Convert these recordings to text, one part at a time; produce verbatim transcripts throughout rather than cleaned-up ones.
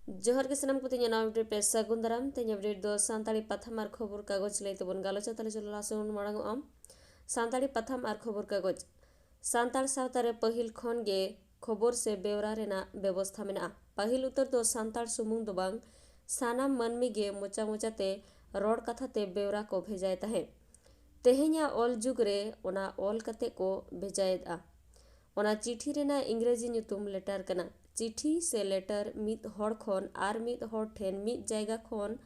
ᱡᱚᱦᱟᱨ ᱜᱮ ᱥᱟᱱᱟᱢ ᱠᱚ, ᱛᱮᱦᱮᱧᱟᱜ ᱱᱟᱣᱟ ᱟᱯᱰᱮᱴ ᱯᱮ ᱥᱟᱹᱜᱩᱱ ᱫᱟᱨᱟᱢ᱾ ᱛᱮᱦᱮᱧ ᱟᱯᱰᱮᱴ ᱫᱚ ᱥᱟᱱᱛᱟᱲᱤ ᱯᱟᱛᱷᱟᱢ ᱟᱨ ᱠᱷᱚᱵᱚᱨ ᱠᱟᱜᱚᱡᱽ ᱞᱟᱹᱭ ᱛᱮᱵᱚᱱ ᱜᱟᱞᱚᱪᱟ᱾ ᱛᱟᱦᱞᱮ ᱪᱚᱞᱚ ᱞᱟᱦᱟ ᱥᱮᱫ ᱵᱚᱱ ᱢᱟᱲᱟᱝ ᱚᱜᱼᱟ᱾ ᱥᱟᱱᱛᱟᱲᱤ ᱯᱟᱛᱷᱟᱢ ᱟᱨ ᱠᱷᱚᱵᱚᱨ ᱠᱟᱜᱚᱡᱽ᱾ ᱥᱟᱱᱛᱟᱲ ᱥᱟᱶᱛᱟ ᱨᱮ ᱯᱟᱹᱦᱤᱞ ᱠᱷᱚᱱ ᱜᱮ ᱠᱷᱚᱵᱚᱨ ᱥᱮ ᱵᱮᱣᱨᱟ ᱨᱮᱱᱟᱜ ᱵᱮᱵᱚᱥᱛᱷᱟ ᱢᱮᱱᱟᱜᱼᱟ᱾ ᱯᱟᱹᱦᱤᱞ ᱩᱛᱟᱹᱨ ᱫᱚ ᱥᱟᱱᱛᱟᱲ ᱥᱩᱢᱩᱝ ᱫᱚ ᱵᱟᱝ, ᱥᱟᱱᱟᱢ ᱢᱟᱹᱱᱢᱤ ᱜᱮ ᱢᱚᱪᱟ ᱢᱚᱪᱟᱛᱮ ᱨᱚᱲ ᱠᱟᱛᱷᱟ ᱛᱮ ᱵᱮᱣᱨᱟ ᱠᱚ ᱵᱷᱮᱡᱟᱭ ᱛᱟᱦᱮᱸᱫ᱾ ᱛᱮᱦᱮᱧᱟᱜ ᱚᱞ ᱡᱩᱜᱽ ᱨᱮ ᱚᱱᱟ ᱚᱞ ᱠᱟᱛᱮ ᱠᱚ ᱵᱷᱮᱡᱟᱭᱮᱫᱼᱟ᱾ ᱚᱱᱟ ᱪᱤᱴᱷᱤ ᱨᱮᱱᱟᱜ ᱤᱝᱨᱮᱡᱤ ᱧᱩᱛᱩᱢ ᱞᱮᱴᱟᱨ ᱠᱟᱱᱟ᱾ ᱪᱤᱴᱷᱤ ᱥᱮ ᱞᱮᱴᱟᱨ ᱢᱤᱫ ᱦᱚᱲ ᱠᱷᱚᱱ ᱟᱨ ᱢᱤᱫ ᱦᱚᱲ ᱴᱷᱮᱱ ᱢᱤᱫ ᱡᱟᱭᱜᱟ ᱠᱷᱚᱱ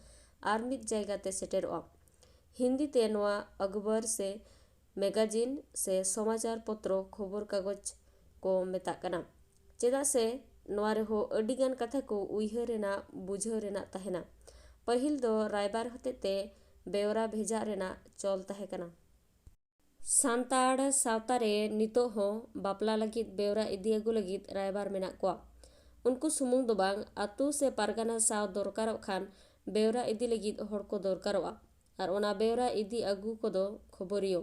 ᱟᱨ ᱢᱤᱫ ᱡᱟᱭᱜᱟ ᱛᱮ ᱥᱮᱴᱮᱨᱚᱜᱼᱟ᱾ ᱦᱤᱱᱫᱤ ᱛᱮ ᱱᱚᱣᱟ ᱟᱠᱵᱚᱨ ᱥᱮ ᱢᱮᱜᱟᱡᱤᱱ ᱥᱮ ᱥᱚᱢᱟᱪᱟᱨ ᱯᱚᱛᱨᱚ, ᱠᱷᱚᱵᱚᱨ ᱠᱟᱜᱚᱡᱽ ᱠᱚ ᱢᱮᱛᱟᱜ ᱠᱟᱱᱟ᱾ ᱪᱮᱫᱟᱜ ᱥᱮ ᱱᱚᱣᱟ ᱨᱮᱦᱚᱸ ᱟᱹᱰᱤᱜᱟᱱ ᱠᱟᱛᱷᱟ ᱠᱚ ᱩᱭᱦᱟᱹᱨ ᱨᱮᱱᱟᱜ, ᱵᱩᱡᱷᱟᱹᱣ ᱨᱮᱱᱟᱜ ᱛᱟᱦᱮᱱᱟ᱾ ᱯᱟᱹᱦᱤᱞ ᱫᱚ ᱨᱟᱭᱵᱟᱨ ᱦᱚᱛᱮᱛᱮ ᱵᱮᱣᱨᱟ ᱵᱷᱮᱡᱟᱜ ᱨᱮᱱᱟᱜ ᱪᱚᱞ ᱛᱟᱦᱮᱸ ᱠᱟᱱᱟ᱾ ᱥᱟᱱᱛᱟᱲ ᱥᱟᱶᱛᱟ ᱨᱮ ᱱᱤᱛᱚᱜ ᱦᱚᱸ ᱵᱟᱯᱞᱟ ᱞᱟᱹᱜᱤᱫ ᱵᱮᱣᱨᱟ ᱤᱫᱤ ᱟᱹᱜᱩ ᱞᱟᱹᱜᱤᱫ ᱨᱟᱭᱵᱟᱨ ᱢᱮᱱᱟᱜ ᱠᱚᱣᱟ᱾ ᱩᱱᱠᱩ ᱥᱩᱢᱩᱝ ᱫᱚ ᱵᱟᱝ, ᱟᱹᱛᱩ ᱥᱮ ᱯᱟᱨᱜᱟᱱᱟ ᱥᱟᱶ ᱫᱚᱨᱠᱟᱨᱚᱜ ᱠᱷᱟᱱ ᱵᱮᱣᱨᱟ ᱤᱫᱤ ᱞᱟᱹᱜᱤᱫ ᱦᱚᱲ ᱠᱚ ᱫᱚᱨᱠᱟᱨᱚᱜᱼᱟ᱾ ᱟᱨ ᱚᱱᱟ ᱵᱮᱣᱨᱟ ᱤᱫᱤ ᱟᱹᱜᱩ ᱠᱚᱫᱚ ᱠᱷᱚᱵᱚᱨᱤᱭᱟᱹ᱾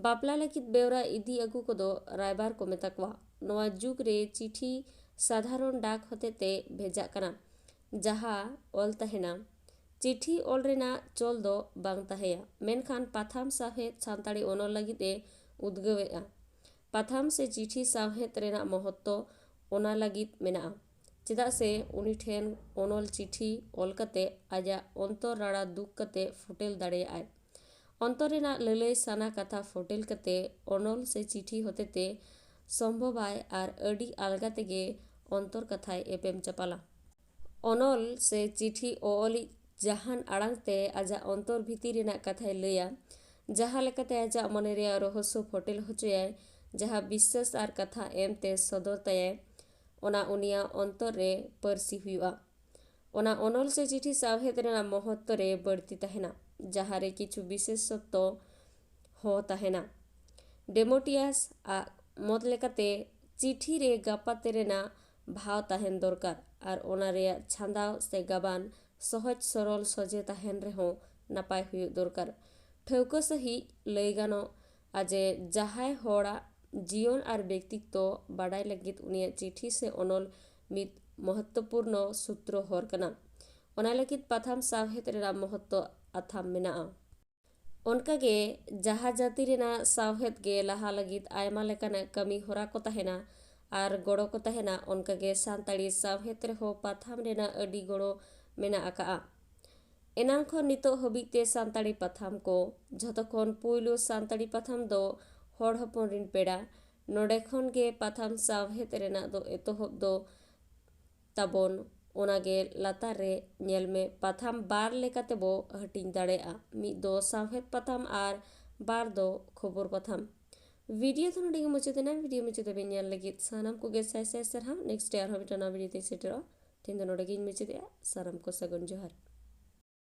ᱵᱟᱯᱞᱟ ᱞᱟᱹᱜᱤᱫ ᱵᱮᱣᱨᱟ ᱤᱫᱤ ᱟᱹᱜᱩ ᱠᱚᱫᱚ ᱨᱟᱭᱵᱟᱨ ᱠᱚ ᱢᱮᱛᱟ ᱠᱚᱣᱟ᱾ ᱱᱚᱣᱟ ᱡᱩᱜᱽ ᱨᱮ ᱪᱤᱴᱷᱤ ᱥᱟᱫᱷᱟᱨᱚᱱ ᱰᱟᱠ ᱦᱚᱛᱮᱛᱮ ᱵᱷᱮᱡᱟᱜ ᱠᱟᱱᱟ, ᱡᱟᱦᱟᱸ ᱚᱞ ᱛᱟᱦᱮᱱᱟ᱾ ᱪᱤᱴᱷᱤ ᱚᱞ ᱨᱮᱱᱟᱜ ᱪᱚᱞ ᱫᱚ ᱵᱟᱝ ᱛᱟᱦᱮᱸᱭᱟ, ᱢᱮᱱᱠᱷᱟᱱ ᱯᱟᱛᱷᱟᱢ ᱥᱟᱶᱦᱮᱫ ᱥᱟᱱᱛᱟᱲᱤ ᱚᱱᱚᱞ ᱞᱟᱹᱜᱤᱫ ᱮ ᱩᱫᱽᱜᱟᱹᱣᱮᱫᱼᱟ᱾ ᱯᱟᱛᱷᱟᱢ ᱥᱮ ᱪᱤᱴᱷᱤ ᱥᱟᱶᱦᱮᱫ ᱨᱮᱱᱟᱜ ᱢᱚᱦᱚᱛᱛᱚ ᱚᱱᱟ ᱞᱟᱹᱜᱤᱫ ᱢᱮᱱᱟᱜᱼᱟ, ᱪᱮᱫᱟᱜ ᱥᱮ ᱩᱱᱤ ᱴᱷᱮᱱ ᱚᱱᱚᱞ ᱪᱤᱴᱷᱤ ᱚᱞ ᱠᱟᱛᱮ ᱟᱡᱟᱜ ᱚᱱᱛᱚᱨ ᱨᱟᱲᱟ ᱫᱩᱠ ᱠᱟᱛᱮ ᱯᱷᱚᱴᱮᱞ ᱫᱟᱲᱮᱭᱟᱜᱼᱟᱭ᱾ ᱚᱱᱛᱚᱨ ᱨᱮᱱᱟᱜ ᱞᱟᱹᱞᱟᱹᱭ ᱥᱟᱱᱟ ᱠᱟᱛᱷᱟ ᱯᱷᱚᱴᱮᱞ ᱠᱟᱛᱮ ᱚᱱᱚᱞ ᱥᱮ ᱪᱤᱴᱷᱤ ᱦᱚᱛᱮᱛᱮ ᱥᱚᱢᱵᱷᱚᱵᱟᱭ ᱟᱨ ᱟᱹᱰᱤ ᱟᱞᱜᱟ ᱛᱮᱜᱮ ᱚᱱᱛᱚᱨ ᱠᱟᱛᱷᱟᱭ ᱮᱯᱮᱢ ᱪᱟᱯᱟᱞᱟ᱾ ᱚᱱᱚᱞ ᱥᱮ ᱪᱤᱴᱷᱤ ᱚᱞᱤᱡ ᱡᱟᱦᱟᱱ ᱟᱲᱟᱝ ᱛᱮ ᱟᱡᱟᱜ ᱚᱱᱛᱚᱨ ᱵᱷᱤᱛᱤᱨ ᱨᱮᱱᱟᱜ ᱠᱟᱛᱷᱟᱭ ᱞᱟᱹᱭᱟ, ᱡᱟᱦᱟᱸ ᱞᱮᱠᱟᱛᱮ ᱟᱡᱟᱜ ᱢᱚᱱᱮ ᱨᱮᱭᱟᱜ ᱨᱚᱦᱚᱥᱥᱚ ᱯᱷᱚᱴᱮᱞ ᱦᱚᱪᱚᱭᱟᱭ, ᱡᱟᱦᱟᱸ ᱵᱤᱥᱥᱟᱹᱥ ᱟᱨ ᱠᱟᱛᱷᱟ ᱮᱢ ᱛᱮ ᱥᱚᱫᱚᱨ ᱛᱟᱭᱟᱭ, ᱚᱱᱟ ᱩᱱᱤᱭᱟᱜ ᱚᱱᱛᱚᱨ ᱨᱮ ᱯᱟᱹᱨᱥᱤ ᱦᱩᱭᱩᱜᱼᱟ᱾ ᱚᱱᱟ ᱚᱱᱚᱞ ᱥᱮ ᱪᱤᱴᱷᱤ ᱥᱟᱶᱦᱮᱫ ᱨᱮᱱᱟᱜ ᱢᱚᱦᱚᱛᱛᱚ ᱨᱮ ᱵᱟᱹᱲᱛᱤ ᱛᱟᱦᱮᱱᱟ, ᱡᱟᱦᱟᱸ ᱨᱮ ᱠᱤᱪᱷᱩ ᱵᱤᱥᱮᱥᱚᱛᱛᱚ ᱦᱚᱸ ᱛᱟᱦᱮᱱᱟ᱾ ᱰᱮᱢᱳᱴᱤᱭᱟᱥ ᱟᱜ ᱢᱚᱛ ᱞᱮᱠᱟᱛᱮ, ᱪᱤᱴᱷᱤ ᱨᱮ ᱜᱟᱯᱟᱛᱮ ᱨᱮᱱᱟᱜ ᱵᱷᱟᱣ ᱛᱟᱦᱮᱱ ᱫᱚᱨᱠᱟᱨ ᱟᱨ ᱚᱱᱟ ᱨᱮᱭᱟᱜ ᱪᱷᱟᱸᱫᱟᱣ ᱥᱮ ᱜᱟᱵᱟᱱ ᱥᱚᱦᱚᱡ ᱥᱚᱨᱚᱞ ᱥᱚᱡᱷᱮ ᱛᱟᱦᱮᱱ ᱨᱮᱦᱚᱸ ᱱᱟᱯᱟᱭ ᱦᱩᱭᱩᱜ ᱫᱚᱨᱠᱟᱨ᱾ ᱴᱷᱟᱹᱣᱠᱟᱹ ᱥᱟᱺᱦᱤᱡ ᱞᱟᱹᱭ ᱜᱟᱱᱚᱜᱼᱟ ᱡᱮ ᱡᱟᱦᱟᱸᱭ ᱦᱚᱲᱟᱜ ᱡᱤᱭᱚᱱ ᱟᱨ ᱵᱮᱠᱛᱤᱛᱛᱚ ᱵᱟᱰᱟᱭ ᱞᱟᱹᱜᱤᱫ ᱩᱱᱤᱭᱟᱜ ᱪᱤᱴᱷᱤ ᱥᱮ ᱚᱱᱚᱞ ᱢᱤᱫ ᱢᱚᱦᱚᱛᱛᱚᱯᱩᱨᱱᱚ ᱥᱩᱛᱨᱚ ᱦᱚᱨ ᱠᱟᱱᱟ᱾ ᱚᱱᱟ ᱞᱟᱹᱜᱤᱫ ᱯᱟᱛᱷᱟᱢ ᱥᱟᱶᱦᱮᱫ ᱨᱮᱱᱟᱜ ᱢᱚᱦᱚᱛᱛᱚ ᱟᱛᱷᱟᱢ ᱢᱮᱱᱟᱜᱼᱟ᱾ ᱚᱱᱠᱟᱜᱮ ᱡᱟᱦᱟᱸ ᱡᱟᱹᱛᱤ ᱨᱮᱱᱟᱜ ᱥᱟᱶᱦᱮᱫ ᱜᱮ ᱞᱟᱦᱟ ᱞᱟᱹᱜᱤᱫ ᱟᱭᱢᱟ ᱞᱮᱠᱟᱱᱟᱜ ᱠᱟᱹᱢᱤ ᱦᱚᱨᱟ ᱠᱚ ᱛᱟᱦᱮᱱᱟ ᱟᱨ ᱜᱚᱲᱚ ᱠᱚ ᱛᱟᱦᱮᱱᱟ, ᱚᱱᱠᱟᱜᱮ ᱥᱟᱱᱛᱟᱲᱤ ᱥᱟᱶᱦᱮᱫ ᱨᱮᱦᱚᱸ ᱯᱟᱛᱷᱟᱢ ᱨᱮᱱᱟᱜ ᱟᱹᱰᱤ ᱜᱚᱲᱚ ᱢᱮᱱᱟᱜ ᱟᱠᱟᱜᱼᱟ᱾ ᱮᱱᱟᱝ ᱠᱷᱚᱱ ᱱᱤᱛᱚᱜ ᱦᱟᱹᱵᱤᱡ ᱛᱮ ᱥᱟᱱᱛᱟᱲᱤ ᱯᱟᱛᱷᱟᱢ ᱠᱚ, ᱡᱷᱚᱛᱚ ᱠᱷᱚᱱ ᱯᱩᱭᱞᱩ ᱥᱟᱱᱛᱟᱲᱤ ᱯᱟᱛᱷᱟᱢ ᱫᱚ ᱦᱚᱲ ᱦᱚᱯᱚᱱ ᱨᱤᱱ ᱯᱮᱲᱟ, ᱱᱚᱰᱮ ᱠᱷᱚᱱ ᱜᱮ ᱯᱟᱛᱷᱟᱢ ᱥᱟᱶᱦᱮᱫ ᱨᱮᱱᱟᱜ ᱫᱚ ᱮᱛᱚᱦᱚᱵ ᱫᱚ ᱛᱟᱵᱚᱱ᱾ ᱚᱱᱟᱜᱮ ᱞᱟᱛᱟᱨ ᱨᱮ ᱧᱮᱞ ᱢᱮ, ᱯᱟᱛᱷᱟᱢ ᱵᱟᱨ ᱞᱮᱠᱟᱛᱮ ᱵᱚ ᱦᱟᱹᱴᱤᱧ ᱫᱟᱲᱮᱭᱟᱜᱼᱟ, ᱢᱤᱫ ᱫᱚ ᱥᱟᱶᱦᱮᱫ ᱯᱟᱛᱷᱟᱢ ᱟᱨ ᱵᱟᱨ ᱫᱚ ᱠᱷᱚᱵᱚᱨ ᱯᱟᱛᱷᱟᱢ᱾ ᱵᱷᱤᱰᱤᱭᱳ ᱫᱚ ᱱᱚᱰᱮ ᱜᱮ ᱢᱩᱪᱟᱹᱫ ᱮᱱᱟ᱾ ᱵᱷᱤᱰᱤᱭᱳ ᱢᱩᱪᱟᱹᱫ ᱫᱷᱟᱹᱵᱤᱡ ᱧᱮᱞ ᱞᱟᱹᱜᱤᱫ ᱥᱟᱱᱟᱢ ᱠᱚᱜᱮ ᱥᱟᱭ ᱥᱟᱭ ᱥᱟᱨᱦᱟᱣ᱾ ᱱᱮᱠᱥᱴ ᱨᱮ ᱟᱨᱦᱚᱸ ᱢᱤᱫᱴᱟᱝ ᱱᱟᱣᱟ ᱵᱷᱤᱰᱤᱭᱳ ᱛᱮᱧ ᱥᱮᱴᱮᱨᱚᱜᱼᱟ᱾ ᱛᱮᱦᱮᱧ ᱫᱚ ᱱᱚᱰᱮ ᱜᱮᱧ ᱢᱩᱪᱟᱹᱫᱮᱜᱼᱟ᱾ ᱥᱟᱱᱟᱢ ᱠᱚ ᱥᱟᱹᱜᱩᱱ ᱡᱚᱦᱟᱨ᱾